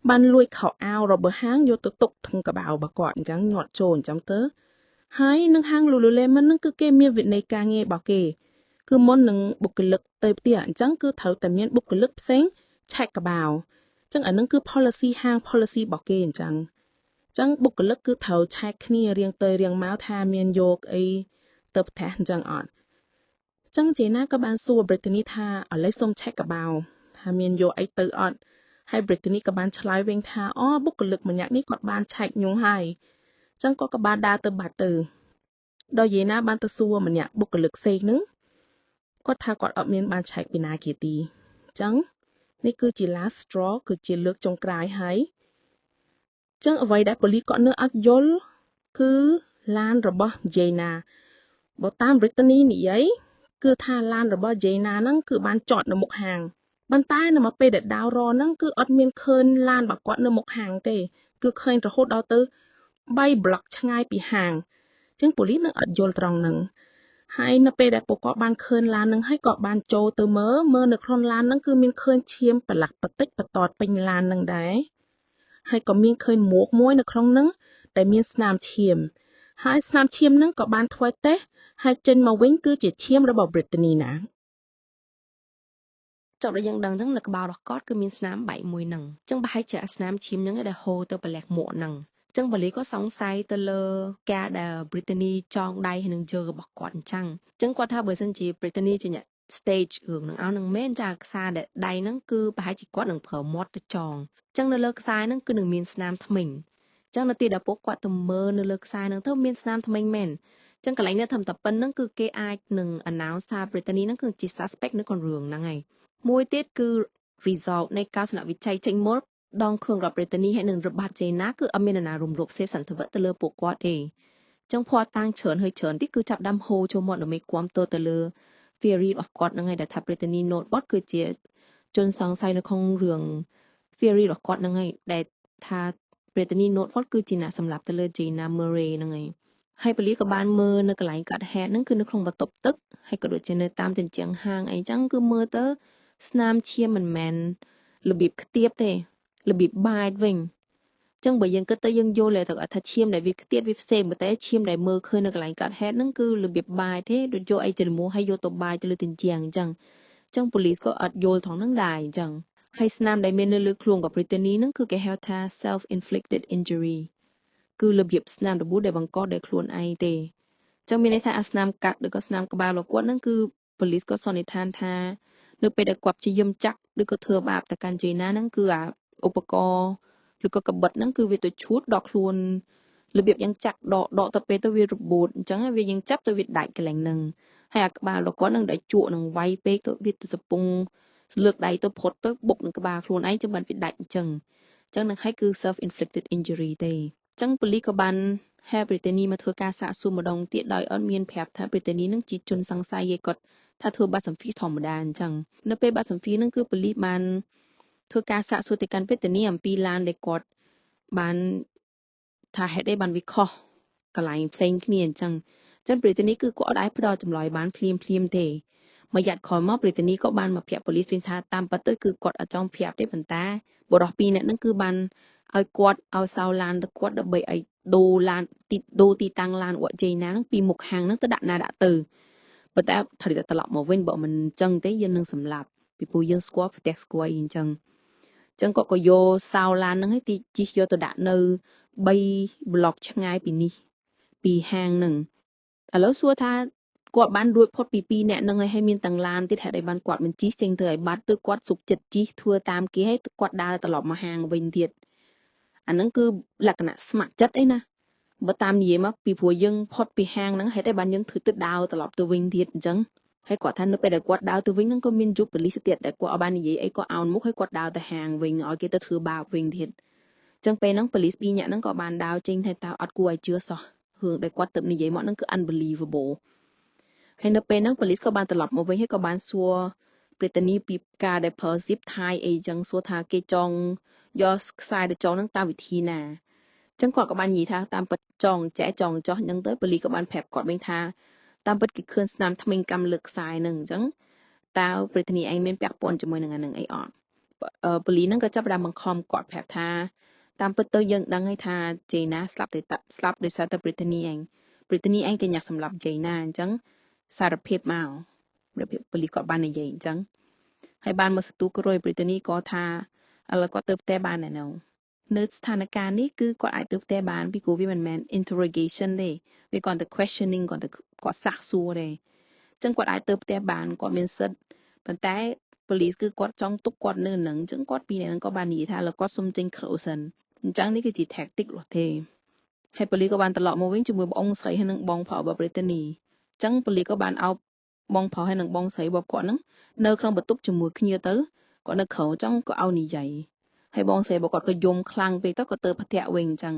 បានលួចខោអាវរបស់ហាងយកទៅទុកក្នុងកបៅរបស់គាត់អញ្ចឹងញាត់ចូលអញ្ចឹងទៅហើយនឹងហាង Lululemon នឹងគឺគេមានវិន័យការងាររបស់គេគឺមុននឹងបុគ្គលិកទៅផ្ទះអញ្ចឹងគឺត្រូវតែមានបុគ្គលិកផ្សេងឆែកកបៅអញ្ចឹងអានឹងគឺ policy ហាង policy របស់គេអញ្ចឹងអញ្ចឹងបុគ្គលិកគឺត្រូវឆែកគ្នារៀងទៅរៀងមកថាមានយកអីទៅផ្ទះអញ្ចឹងអត់អញ្ចឹងចេណាក៏បានសួរ Brittany ថាឥឡូវសូមឆែកកបៅថាមានយកអីទៅអត់ហើយ Brittany ក៏បានឆ្លើយវិញថាអូបុគ្គលិកម្នាក់នេះគាត់បានឆែកញងហើយអញ្ចឹងគាត់ក៏បានដើរទៅបាត់ទៅដល់យាយណាបានទៅសួរម្នាក់បុគ្គលិកផ្សេងហ្នឹងគាត់ថាគាត់អត់មានបានឆែកពីណាគេទីអញ្ចឹងនេះគឺជា last straw គឺជាលើកចុងក្រោយហើយអញ្ចឹងអ្វីដែលប៉ូលីសគាត់នៅអត់យល់គឺឡានរបស់យាយណាបើតាម Brittany និយាយគឺថាឡានរបស់យាយណាហ្នឹងគឺបានចតនៅមុខហាងប៉ុន្តែនៅមកពេលដែលដាវរហ្នឹងគឺអត់មានឃើញឡានរបស់គាត់នៅមុខហាងទេគឺឃើញរហូតដល់ទៅ3ប្លុកឆ្ងាយពីហាងអញ្ចឹងប៉ូលីសនឹងអត់យល់ត្រង់ហ្នឹងហើយនៅពេលដែលពួកគាត់បានឃើញឡានហ្នឹងហើយក៏បានចូលទៅមើលមើលនៅក្នុងឡានហ្នឹងគឺមានឃើញឈាមប្រឡាក់បន្តិចបន្តតពេញឡានហ្នឹងដែរហើយក៏មានឃើញមួកមួយនៅក្នុងហ្នឹងដែលមានស្នាមឈាមហើយស្នាមឈាមហ្នឹងក៏បានធ្វើតេស្តហើយចេញមកវិញគឺជាឈាមរបស់ Brittany ណា ចុះដល់យើងដឹងអញ្ចឹងនៅក្បាលរបស់គាត់គឺមានស្នាមបែកមួយហ្នឹងអញ្ចឹងប្រហែលជាអាស្នាមឈាមហ្នឹងដែលហូរទៅប្រលះមួកហ្នឹងអញ្ចឹងបលីក៏សង្ស័យទៅលើការដែល Brittany ចងដៃហើយនឹងជើងរបស់គាត់អញ្ចឹងអញ្ចឹងគាត់ថាបើសិនជា Brittany ជាអ្នក stage រឿងហ្នឹងឲ្យនឹងមែនចាខ្សែដែលដៃហ្នឹងគឺប្រហែលជាគាត់នឹងប្រើមាត់ទៅចងអញ្ចឹងនៅលើខ្សែហ្នឹងគឺនឹងមានស្នាមធ្មេញអញ្ចឹងនៅទីដែលពួកគាត់ទៅមើលនៅលើខ្សែហ្នឹងទៅមានស្នាមធ្មេញមែនចឹងកន្លែងនេះធ្វើតែប៉ុណ្្នឹងគឺគេអាចនឹង announce ថា Brittany ហ្នឹងគឺជា suspect នៅក្នុងរឿងហ្នឹងហើយមួយទៀតគឺ result នៃការស្នវិច័យចេញមកដងខ្លួនរបស់ Brittany ហើយនិងរបស់ Jayna គឺអត់មាននរណារំលោភសេពសន្ថវៈទៅលើពួកគាត់ទេចឹងភ័ស្តុតាងច្រើនហើយច្រើនទីគឺចាប់ដាំហូរចូលមកដើម្បីគាំទ្រទៅលើ theory របស់គាត់ហ្នឹងហើយដែលថា Brittany Norwood គឺជាជនសង្ស័យនៅក្នុងរឿង theory របស់គាត់ហ្នឹងហើយដែលថា Brittany Norwood គឺជាអ្នកសម្លាប់ទៅលើ Jayna Murray ហ្នឹងហើយហើយប៉ូលីសក៏បានមើលនៅកន្លែងកាត់ហេតុហ្នឹងគឺនៅក្នុងបន្ទប់ទឹកហើយក៏ដូចជានៅតាមជញ្ជាំងហាងអីចឹងគឺមើលទៅស្នាមឈាមមិនមែនរបៀបខ្ទាបទេរបៀបបាចវិញចឹងបើយើងគិតទៅយើងយល់ទៅថាឈាមដែលវាខ្ទាតវាផ្សេងប៉ុន្តែឈាមដែលមើលឃើញនៅកន្លែងកាត់ហេតុហ្នឹងគឺរបៀបបាយទេដូចយកអីច្រមុះហើយយកទៅបាយទៅលើជញ្ជាំងអញ្ចឹងចឹងប៉ូលីសក៏អត់យល់ថងហ្នឹងដែរអញ្ចឹងហើយស្នាមដែលមាននៅលើខ្លួនរបស់ Brittany ហ្នឹងគឺគេហៅថា self inflicted injury គឺរបៀបស្នាមរបួសដែលបង្កដោយខ្លួនឯងទេចឹងមានន័យថាអាស្នាមកាត់ឬក៏ស្នាមក្បាលរបស់គាត់ហ្នឹងគឺប៉ូលីសក៏សន្និដ្ឋានថានៅពេលដែលគាត់ព្យាយាមចាក់ឬក៏ធ្វើបាបទៅកាន់ Jayna ហ្នឹងគឺអាឧបករណ៍ឬក៏កបិតហ្នឹងគឺវាទៅឈួតដល់ខ្លួនរបៀបយ៉ាងចាក់ដកដកទៅពេលទៅវារបូតអញ្ចឹងវាយ៉ាងចាប់ទៅវាដាច់កន្លែងហ្នឹង ហើយអាក្បាលរបស់គាត់នឹងដែលជក់នឹងវាយពេកទៅវាទៅសពងលើកដៃទៅផុតទៅបុកនឹងក្បាលខ្លួនឯងចឹងបានវាដាច់អញ្ចឹងអញ្ចឹងនឹងហើយគឺ self inflicted injury ទេអញ្ចឹងប៉ូលីសក៏បានហៅ Brittany មកធ្វើការសាកសួរម្ដងទៀតដោយអត់មានប្រាប់ថា Brittany នឹងជាជនសង្ស័យឯគាត់ថាធ្វើបាតសម្ភាសធម្មតាអញ្ចឹងនៅពេលបាតសម្ភាសនឹងគឺប៉ូលីសបានធ្វើការសាកសួរទៅកាន់ Brittany អំពីឡានដែលគាត់បានថាហេតុអីបានវាខុសកន្លែងផ្សេងគ្នាអញ្ចឹងចឹង Brittany គឺគាត់អត់អាចផ្ដល់ចម្លើយបានភ្លាមភ្លាមទេមួយយ៉ាត់ក្រោយមក Brittany ក៏បានមកប្រាប់ប៉ូលីសវិញថាតាមពិតទៅគឺគាត់អត់ចង់ប្រាប់ទេប៉ុន្តែបុរសពីរនាក់ហ្នឹងគឺបានឲ្យគាត់ឲ្យសោឡានទៅគាត់ដើម្បីឲ្យដូរឡានទីដូរទីតាំងឡានរបស់ជេណាហ្នឹងពីមុខហាងហ្នឹងទៅដាក់ណាដាក់ទៅប៉ុន្តែត្រូវតែត្រឡប់មកវិញបើមិនអញ្ចឹងទេយើងនឹងសម្លាប់ពីព្រោះយើងស្គាល់ផ្ទះស្គាល់អីអញ្ចឹងអញ្ចឹងគាត់ក៏យកសោឡានហ្នឹងឲ្យទីជិះយកទៅដាក់នៅ3ប្លុកឆ្ងាយពីនេះពីហាងហ្នឹងឥឡូវសួរថាគាត់បានរួចផុតពីពីរនាក់ហ្នឹងហើយមានទាំងឡានទៀតហេតុអីបានគាត់មិនជិះចេញទៅឲ្យបាត់ទៅគាត់សុខចិត្តជិះធ្វើតាមគេហើយគាត់ដើរត្រឡប់មកហាងវិញទៀតអាហ្នឹងគឺលក្ខណៈស្ម័គ្រចិត្តអីណាបើតាមនិយាយមកពីព្រោះយើងផុតពីហាងហ្នឹងហេតុអីបានយើងធ្វើទៅដើរត្រឡប់ទៅវិញទៀតអញ្ចឹងហើយគាត់ថានៅពេលដែលគាត់ដើរទៅវិញហ្នឹងក៏មានជួបប៉ូលីសទៀតតែគាត់អត់បាននិយាយអីគាត់អោនមុខហើយគាត់ដើរទៅហាងវិញឲ្យគេទៅធ្វើបាបវិញទៀតអញ្ចឹងពេលហ្នឹងប៉ូលីសពីរនាក់ហ្នឹងក៏បានដើរចេញថាតើអត់គួរឲ្យជឿសោះរឿងដែលគាត់ទៅនិយាយមកហ្នឹងគឺ unbelievable ហើយនៅពេលហ្នឹងប៉ូលីសក៏បានត្រឡប់មកវិញហើយក៏បានសួរ Brittany ពីការដែលប្រើ zip tie អីចឹងសួរថាគេចងយកខ្សែទៅចងហ្នឹងតាមវិធីណាចឹងគាត់ក៏បាននិយាយថាតាមពិតចងចែកចងចោះហ្នឹងទៅប៉ូលីសក៏បានប្រាប់គាត់វិញថាតាមពិតគេឃើញស្នាមធ្មេញកម្មលើខ្សែហ្នឹងអញ្ចឹងតើ Brittany ឯងមានពាក់ព័ន្ធជាមួយនឹងអាហ្នឹងអីអត់ប៉ូលីសហ្នឹងក៏ចាប់ផ្ដើមបង្ខំគាត់ប្រាប់ថាតាមពិតទៅយើងដឹងហើយថា Jayna ស្លាប់តែស្លាប់ដោយសារតែ Brittany ឯង Brittany ឯងតែញ៉ាំសម្លាប់ Jayna អញ្ចឹងសារភាពមករបៀបប៉ូលីសគាត់បាននិយាយអញ្ចឹងហើយបានមកសន្ទុះក្រោយ Brittany ក៏ថាឥឡូវគាត់ទៅផ្ទះបានណែនៅស្ថានភាពនេះគឺគាត់អាចទៅផ្ទះបានពីព្រោះវាមិនមែន interrogation ទេវាគ្រាន់តែ questioning គ្រាន់តែគាត់សាកសួរទេអញ្ចឹងគាត់អាចទៅផ្ទះបានគាត់មានសិទ្ធិប៉ុន្តែប៉ូលីសគឺគាត់ចង់ទុកគាត់នៅនឹងអញ្ចឹងគាត់ពីរនាក់ហ្នឹងក៏បាននិយាយថាឥឡូវគាត់សុំចេញក្រៅសិនអញ្ចឹងនេះគឺជា tactic របស់ទេហើយប៉ូលីសក៏បានត្រឡប់មកវិញជាមួយបងស្រីហើយនិងបងប្រុសរបស់ Brittany អញ្ចឹងប៉ូលីសក៏បានឲ្យបងប្រុសហើយនិងបងស្រីរបស់គាត់ហ្នឹងនៅក្នុងបន្ទប់ជាមួយគ្នាទៅគាត់នៅក្រៅចង់ក៏ឲ្យនិយាយហើយបងស្រីរបស់គាត់ក៏យំខ្លាំងពេកទៅក៏ទៅផ្ទះវិញអញ្ចឹង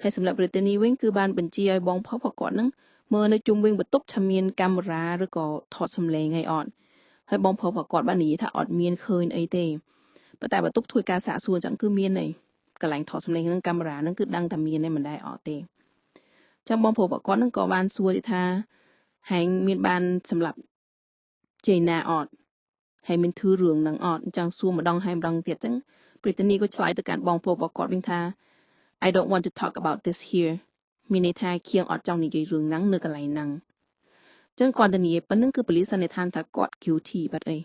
ហើយសម្រាប់ Brittany វិញគឺបានបញ្ជាឲ្យបងប្រុសរបស់គាត់ហ្នឹងមើលនៅជុំវិញបន្ទប់ថាមានកាមេរ៉ាឬក៏ថតសំឡេងអីអត់ហើយបងប្រុសរបស់គាត់បាននិយាយថាអត់មានឃើញអីទេប៉ុន្តែបន្ទប់ធ្វើការសាកសួរអញ្ចឹងគឺមានឯកន្លែងថតសំឡេងហ្នឹងកាមេរ៉ាហ្នឹងគឺដឹងថាមានឯមិនដែរអត់ទេចាំបងប្រុសរបស់គាត់ហ្នឹងក៏បានសួរទៀតថាហែងមានបានសម្លាប់ជេណាអត់ហើយមានធ្វើរឿងហ្នឹងអត់អញ្ចឹងសួរម្ដងហើយម្ដងទៀតអញ្ចឹង Brittany ក៏ឆ្លើយទៅកាន់បងប្រុសរបស់គាត់វិញថា I don't want to talk about this here មានន័យថាខៀងអត់ចង់និយាយរឿងហ្នឹងនៅកន្លែងហ្នឹងអញ្ចឹងគាត់ទៅនិយាយប៉ុណ្្នឹងគឺប៉ូលីសសន្និដ្ឋានថាគាត់ guilty បាត់អី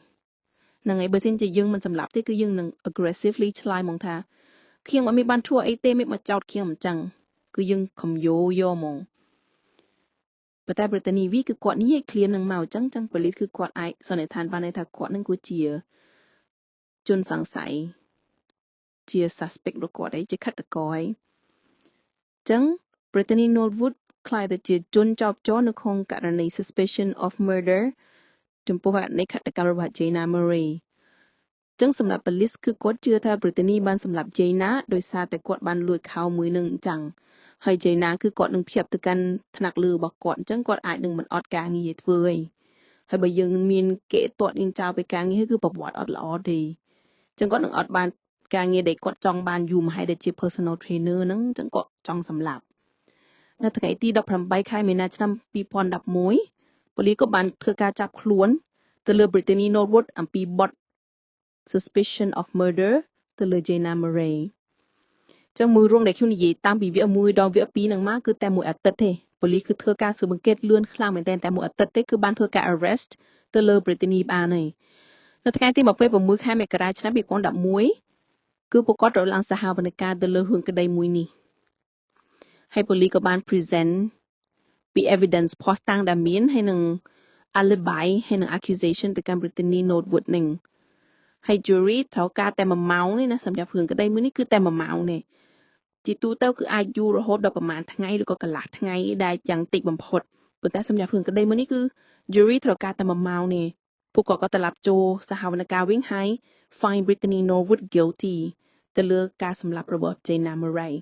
ហ្នឹងហើយបើសិនជាយើងមិនសម្លាប់ទេគឺយើងនឹង aggressively ឆ្លើយមកថាខៀងអត់មានបានធ្វើអីទេមិនមកចោតខៀងមិនចឹងគឺយើងខំយោយកហ្មងប៉ុន្តែ Brittany វីគឺគាត់និយាយ clear នឹងមកអញ្ចឹងចឹងប៉ូលីសគឺគាត់អាចសន្និដ្ឋានបានថាគាត់នឹងគឺជាជនសង្ស័យជា suspect របស់គាត់អីជាឃាតករអីចឹង Brittany Norwood ក្លាយទៅជាជនចោទចោនៅក្នុងករណី suspicion of murder ចំពោះករណីឃាតកម្មរបស់ Jayna Murray ចឹងសម្រាប់ប៉ូលីសគឺគាត់ជឿថា Brittany បានសម្លាប់ Jayna ដោយសារតែគាត់បានលួចខោមួយនឹងអញ្ចឹងហើយ Jayna គឺគាត់នឹងប្រៀបទៅកាន់ថ្នាក់លើរបស់គាត់អញ្ចឹងគាត់អាចនឹងមិនអត់ការងារធ្វើឯងហើយបើយើងមានគេទាត់យើងចោលពីការងារគឺប្រវត្តិអត់ល្អទេអញ្ចឹងគាត់នឹងអត់បានការងារដែលគាត់ចង់បានយូរមកហើយដែលជា personal trainer ហ្នឹងអញ្ចឹងគាត់ចង់សម្លាប់នៅថ្ងៃទី18ខែមីនាឆ្នាំ2011ប៉ូលីសក៏បានធ្វើការចាប់ខ្លួនទៅលើ Brittany Norwood អំពីបទ suspicion of murder ទៅលើ Jayna Murray ចឹងមួយរងដែលខ្ញុំនិយាយតាំងពីវគ្គ1ដល់វគ្គ2ហ្នឹងមកគឺតែមួយអាទិត្យទេប៉ូលីសគឺធ្វើការស៊ើបអង្កេតលឿនខ្លាំងមែនទែនតែមួយអាទិត្យទេគឺបានធ្វើការ arrest ទៅលើ Brittany បានហើយនៅថ្ងៃទី26ខែមករាឆ្នាំ2011គឺពួកគាត់ត្រូវឡើងសហវនការទៅលើរឿងក្តីមួយនេះហើយប៉ូលីសក៏បាន present ពី evidence ភស្តុតាងដែលមានហើយនឹង alibi ហើយនឹង accusation ទៅកាន់ Brittany Norwood នឹងហើយ jury ត្រូវការតែ1ម៉ោងនេះណាសម្រាប់រឿងក្តីមួយនេះគឺតែ1ម៉ោងនេះជាទូទៅគឺអាចយូររហូតដល់ប្រហែលថ្ងៃឬក៏កន្លះថ្ងៃដែលយ៉ាងតិចបំផុត ប៉ុន្តែសម្រាប់រឿងក្តីមួយនេះគឺ jury ត្រូវការតែ1ម៉ោងនេះពួកគាត់ក៏ត្រឡប់ចូលសហវនការវិញហើយ find Brittany Norwood guilty ទៅលើការសម្លាប់របស់ Jayna Murray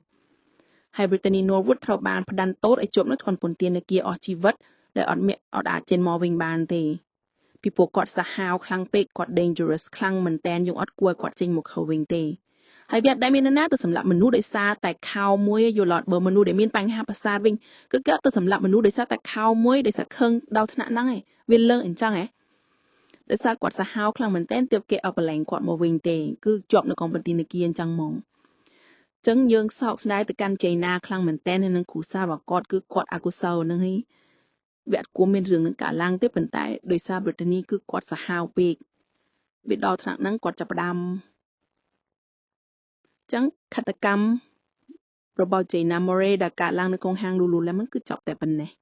ហើយ Brittany Norwood ត្រូវបានផ្តន្ទាទោសឲ្យជាប់នៅក្នុងពន្ធនាគារអស់ជីវិតដែលអត់មានអត់អាចចេញមកវិញបានទេពីព្រោះគាត់សាហាវខ្លាំងពេកគាត់ dangerous ខ្លាំងមែនតែនយើងអត់គួរឲ្យគាត់ចេញមកក្រៅវិញទេហើយវាអត់ដែលមាននរណាទៅសម្លាប់មនុស្សដោយសារតែខោមួយយល់អត់បើមនុស្សដែលមានបញ្ហាប្រសាទវិញគឺគេអត់ទៅសម្លាប់មនុស្សដោយសារតែខោមួយដោយសារខឹងដល់ថ្នាក់ហ្នឹងឯងវាលើអញ្ចឹងហ៎ដោយសារគាត់សាហាវខ្លាំងមែនទែនទើបគេអត់ប្រឡែងគាត់មកវិញទេគឺជាប់នៅក្នុងពន្ធនាគារអញ្ចឹងហ្មងចឹងយើងសោកស្ដាយទៅកាន់ជៃណាខ្លាំងមែនទែននឹងគ្រូសារបស់គាត់គឺគាត់អកុសលនឹងហីវាអត់គួរមានរឿងនឹងកើតឡើងទេប៉ុន្តែដោយសារ Brittany គឺគាត់សាហាវពេកវាដល់ថ្នាក់ហ្នឹងគាត់ចាប់ផ្ដើមចឹងខត្តកម្មរបស់ Jayna Murray ដែលកើតឡើងនៅក្នុងហាង Lululemon គឺចប់តែប៉ុណ្ណេះ។